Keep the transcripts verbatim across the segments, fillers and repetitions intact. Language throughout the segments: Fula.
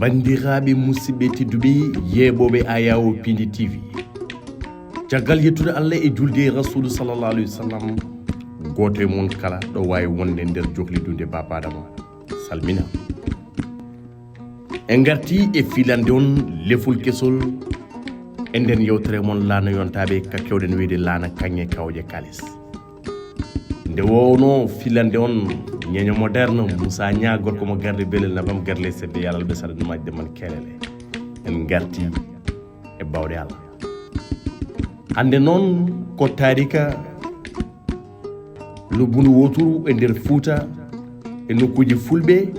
Banndiraaɓe musidɓe tedduɓe yeeɓooɓe Ayawo Pindi T V, caggal yettude Allah e julde e Rasuulu sallallahu alayhi wa sallam, gooto e mon kala ɗo waawi wonde nder jokli dunde Baaba Adama, salmina. En ngarti e filande on lefol kesol e nden yewtere mon laana yontaaɓe ka kewɗen wiyde laana kaŋŋe kawje kalis. Nde wowno filande on ñeño moderne Moussa Niang, gorko mo garde belel nabam garle sebbe yalal ɓe saɗa numaji de man kelele. En ngarti e bawɗe Allah. Hande noon ko taarika lubbundu woturu e nder Fuuta e nokkuuji fulɓe,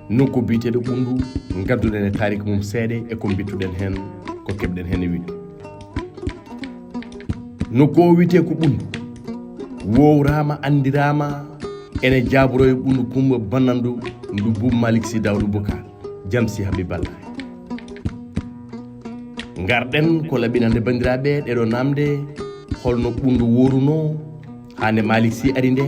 nokku biyeteeɗo Ɓunndu, ngadduɗen e taarika mum seeɗa e ko mbittuɗen heen, ko keɓɗen heen e wiɗto. Nokku o wiyetee ko Ɓunndu, wowraama, anndiraama ene jaaboro e Ɓunndu Kumba Bannandu ndu Buubu Malik Sy Daawuda Bukar, Jam Sy Habiballah. Ngarɗen ko laɓɓinande banndiraaɓe ɗeɗo namde, holno Ɓunndu woruno haa nde Malik Sy ari nde?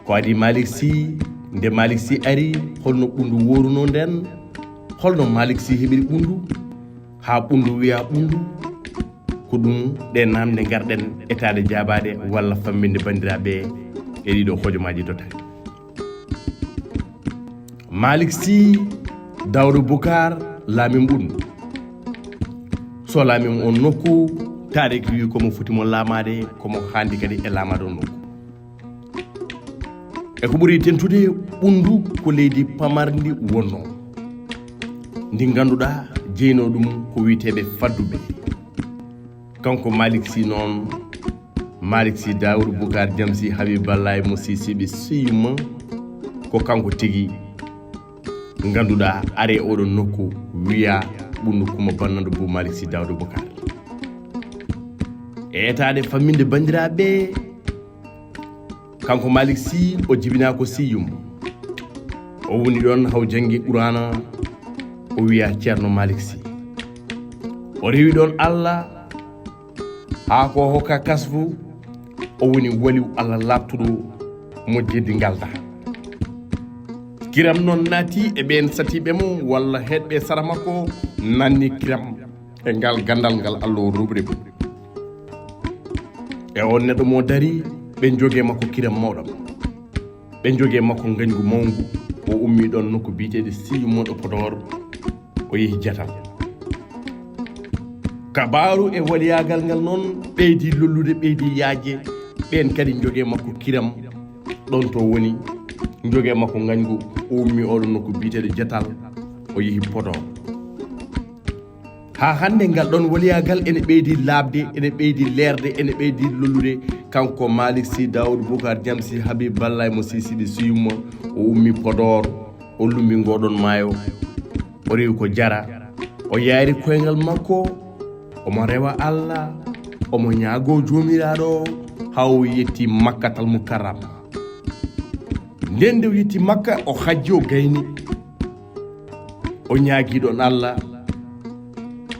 Ko adii Malik Sy, nde Malik Sy ari, holno Ɓunndu woruno nden? Holno Malik Sy heɓiri Ɓunndu? Haa Ɓunndu wiya Ɓunndu? Ko ɗum ɗe namde ngarɗen etaade jaabaade walla fammbinde banndiraaɓe e ɗiɗo hojomaaji dotaaɗi. Malik Sy Daawuda Bukar laamima Ɓunndu. So laamima on nokku, taariki wi ko mo foti mo laamaade, ko mo haandi kadi e laamaade on nokku. E ko ɓuri tentude, Ɓunndu ko leydi pamarndi wonnoo, ndi ngannduɗaa jeynoo ɗum ko wiyeteeɓe fadduɓe. Kanko Malik Sy noon, Malik Sy Daawuda Bukar Jam Sy Habiballah mo Sy Sibi Sy Yumma, ko kanko tigi ngannduɗaa ari e oɗon nokku wiya Ɓunndu Kumba Bannandu Buubu Malik Sy Daawuda Bukar. E etaade fammbinde banndiraaɓe, kanko Malik Sy o jibinaa ko Sy Yumma. O woni ɗoon haw janngi Quraana, o wiya Ceerno Malik Sy. O rewi ɗoon Allah haa ko hokka kasfu, o woni waliw Allah laaɓtuɗo mo jeddi ngalda. Kiram noon naati e ɓeen satiiɓe mo walla heedɓe sara makko, nanni kiram e ngal ganndal ngal Allah o ruɓri mo. E on neɗɗo mo dari, ɓe njoge makko kiram mawɗam. Ɓe njoge makko ngañgu mawngu, o ummi ɗoon nokku biyeteeɗo Sy Yumma ɗo Podor, o yehi Jatal. Kabaaru e waliyaagal ngal noon ɓeydi lollude, ɓeydi yaajde, ɓeen kadi njoge makko kiram ɗoon to woni, njoge makko ngañgu, o ummi oɗon nokku biyeteeɗo Jatal, o yehi Podor. Haa hannde ngal ɗoon waliyaagal ene ɓeydi laaɓde, ene ɓeydi leerde, ene ɓeydi lollude. Kanko Malik Sy Daawuda Bukar Jam Sy Habiballah mo Sy Sibi Sy Yumma, o ummi Podor, o lumbi ngoɗon maayo, o rewi ko Jara, o yaari koyngal makko, omo rewa Allah, omo ñaago Joomiraaɗo, haa o yetti Makkatal Mukarrama. Nden nde o yetti Makka, o hajji, o gayni, o ñaagi ɗoon Allah,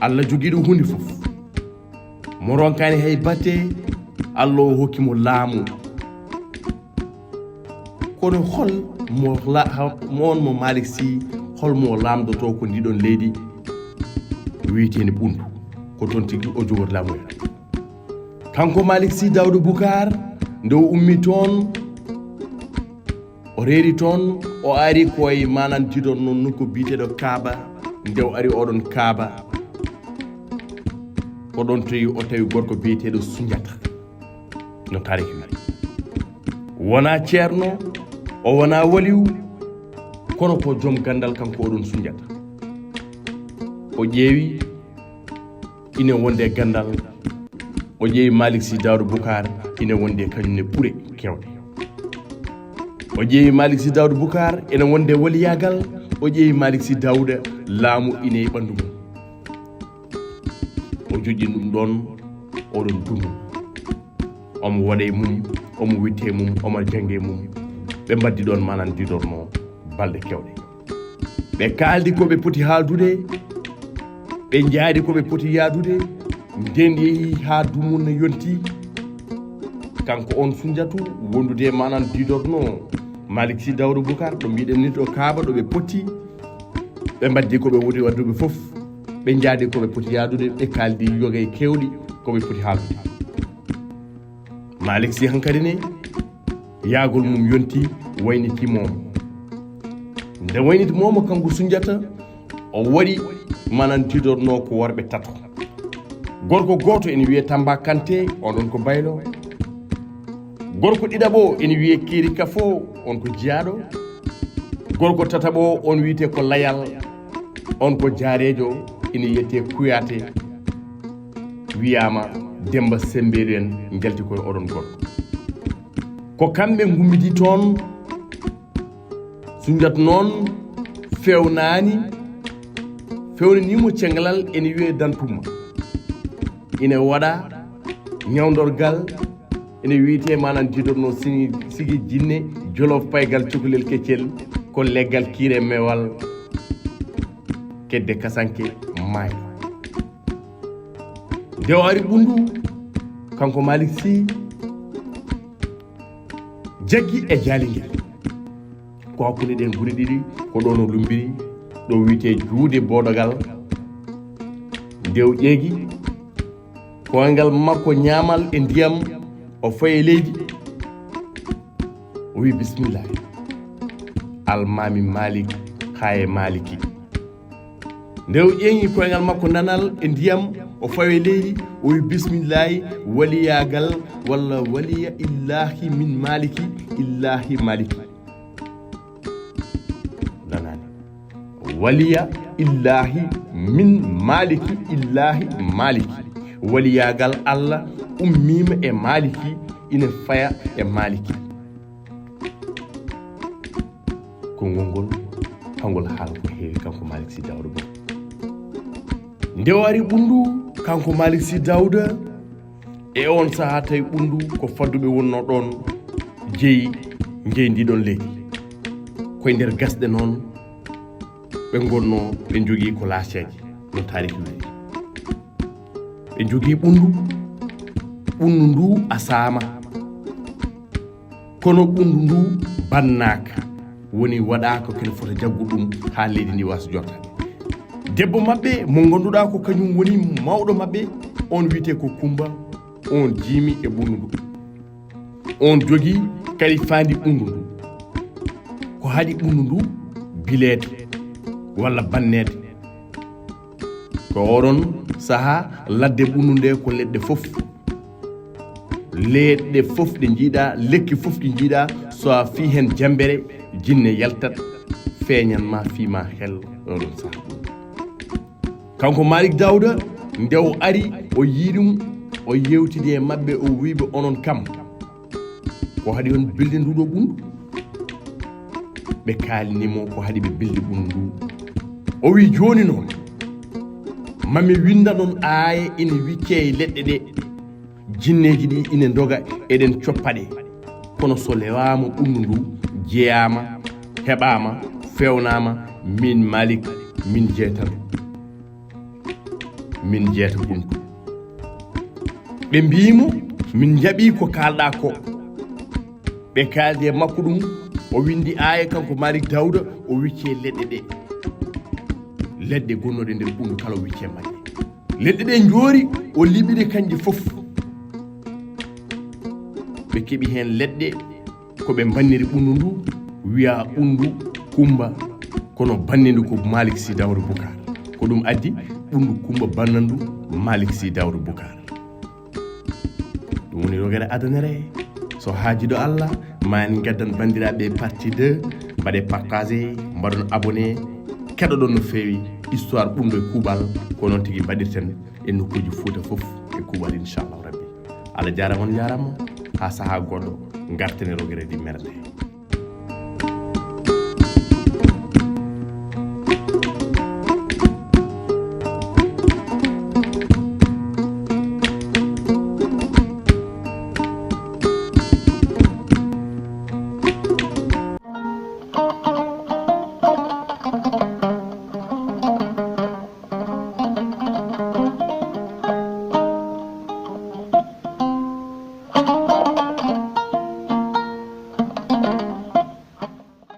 Allah jogiiɗo huunde fof, mo ronkaani hay batte, Allah o hokki mo laamu. Kono hol mo la-, ha-, mo on mo Malik Sy, hol mo laamdotoo ko ndiɗon leydi wiyeteendi Ɓunndu? Ko toon tigi o jogori laamu en. Kanko Malik Sy Daawuda Bukar, nde o ummi toon, o reeri toon, o ari ko e manan didon noon nokku biyeteeɗo Kaaba. Nde o ari oɗon Kaaba, ko ɗoon tawi o tawi gorko biyeteeɗo Sunjata. No taariki wi, wonaa ceerno, o wonaa waliw, kono ko joom ganndal kanko oɗon Sunjata. O ƴeewi ine wonde ganndal, o ƴeewi Malik Sy Daawuda Bukar ine wonde kañum ne ɓure kewɗe. O ƴeewi Malik Sy Daawuda Bukar ene wonde waliyaagal, o ƴeewi Malik Sy Daawuda laamu ine e ɓanndu mum. O joƴƴini ɗum ɗoon, oɗon dumu. Omo waɗa e mum, omo witte e mum, omo jannge e mum. Ɓe mbaddi ɗoon manan didorno balɗe kewɗe. Ɓe kaaldi ko ɓe poti haaldude, ɓe njaadi ko ɓe poti yaadude, nden yehi haa dumunna yonti. Kanko on Sunjatu wondude e manan didorno, Malik Sy Dawda Bukar, ɗo mbiɗen ni ɗo Kaaba, ɗo ɓe poti, ɓe mbaddi ko ɓe woni wadduɓe fof, ɓe njaadi ko ɓe poti yaadude, ɓe kaaldi yoga e kewɗi ko ɓe poti haalde. Malik Sy hankadi ne, yaagol mum yonti, wayniti moomo. Nde wayniti moomo, kanko Sunjata, o waɗi, manan, tidorno ko worɓe tato. Gorko gooto ene wiyee Tamba Kante, on ɗon ko Baylo. Gorko ɗiɗaɓo ene wiyee Kiri Kafo, on ko jiyaaɗo. Gorko tataɓo on wiyetee ko Layal, on ko jaareejo, ene wiyetee Kuyate. Wiyaama Demba Semberi en njalti koye oɗon gorko. Ko kamɓe ngummidi toon. Sunjata noon fewnaani, fewnaniimo cengalal ene wiyee Dantumma. Ine waɗa ñawndorgal, ene wiyetee, manan, tidorno sigi, sigi jinne, jolof paygal cukalel keccel, ko leggal kiire mewal, kedde kasanke maayɗo. Nde o ari Ɓunndu, kanko Malik Sy, jaggi e Jaalingel. Ko hakkunde ɗeen gure ɗiɗi, ko ɗoon o lumbiri, ɗo wiyetee Juude Boodogal. Nde o ƴeegi, koyngal makko ñaamal e ndiyam, o fayi e leydi, o wi, "Bismillaahi, Almaami Malik, haa e Maliki." Nde o ƴeeŋi koyngal makko nanal e ndiyam, o fawi e leydi, o wi, "Bismillaahi, waliyaagal walla waliya illaahi min Maliki, illaahi Maliki." Nanaani. Waliya illaahi min Maliki, illaahi Maliki. Waliyaagal Allah ummiima e Maliki, ina faya e Maliki. Konngol ngol, hangol haala ko heewi kanko Malik Sy Dawda Bukar. Nde o ari Ɓunndu, kanko Malik Sy Dawda, e oon sahaa tawi Ɓunndu ko fadduɓe wonnoo ɗoon jeyi, njeyi ndii ɗoon leydi. Koye nder gasɗe noon ɓe ngonnoo, ɓe njogii ko laaceeje, no taariki wiyri. Ɓe njogii Ɓunndu, Ɓunndu nduu asaama. Kono Ɓunndu nduu bannaaka, woni waɗaaka ko ene fota jaggu ɗum haa leydi ndi waasa jottaade. Debbo maɓɓe mo ngannduɗaa ko kañum woni mawɗo maɓɓe, on wiyetee ko Kummba, on jiimi e Ɓunndu nduu. On jogii kadi faandi Ɓunndu nduu. Ko haɗi Ɓunndu nduu bileede walla banneede? Ko oɗon sahaa ladde Ɓunndu nde ko leɗɗe fof. Leɗɗe fof ɗe njiiɗaa, lekki fof ɗi njiiɗaa, so a fii heen jambere, jinne yaltat, feeñan ma, fii ma hel oɗon sahaa. Kanko Malik Dawda, nde o ari, o yii ɗum, o yewtidi e maɓɓe, o wii ɓe, "Onon kam, ko haɗi on bilde nduu ɗoo Ɓunndu?" Ɓe kaalini mo ko haɗi ɓe bilde Ɓunndu nduu. O wii, "Jooni noon, mami winnda noon aaye ina wiccee e leɗɗe ɗe. Jinneeji ɗi ina ndoga, eɗen coppa ɗe. Kono so lewaama Ɓunndu nduu, jeyaama, heɓaama, fewnaama, min Malik, min jeeta ndu. Min jeeta Ɓunndu." Ɓe mbii mo, "Min njaɓii ko kaalɗaa ko." Ɓe kaaldi e makko ɗum, o winndi aaya kanko Malik Dawda, o wicci e leɗɗe ɗe. Leɗɗe gonnoɗe nder Ɓunndu kala o wicci e majje. Leɗɗe ɗe njoori, o liɓi ɗe kañje fof. Ɓe keɓi heen leɗɗe ko ɓe mbanniri Ɓunndu ndu, wiya Ɓunndu Kummba, kono banndu ndu ko Malik Sy Dawda Bukar. Ko ɗum addi Ɓunndu Kummba bannandu Malik Sy Dawda Bukar. Ɗum woni rogere adanere. So haajiiɗo Allah, ma en ngaddan banndiraaɓe partie deux, mbaɗe partagé, mbaɗon abonné, keɗoɗon no feewi histoire Ɓunndu e kuuɓal, ko noon tigi mbaɗirten e nokkuuji Fuuta fof e kuuɓal, inchallahu rabbi. Allah jaaraama, on njaaraama, haa sahaa goɗɗo, ngarten e rogere ndi merde.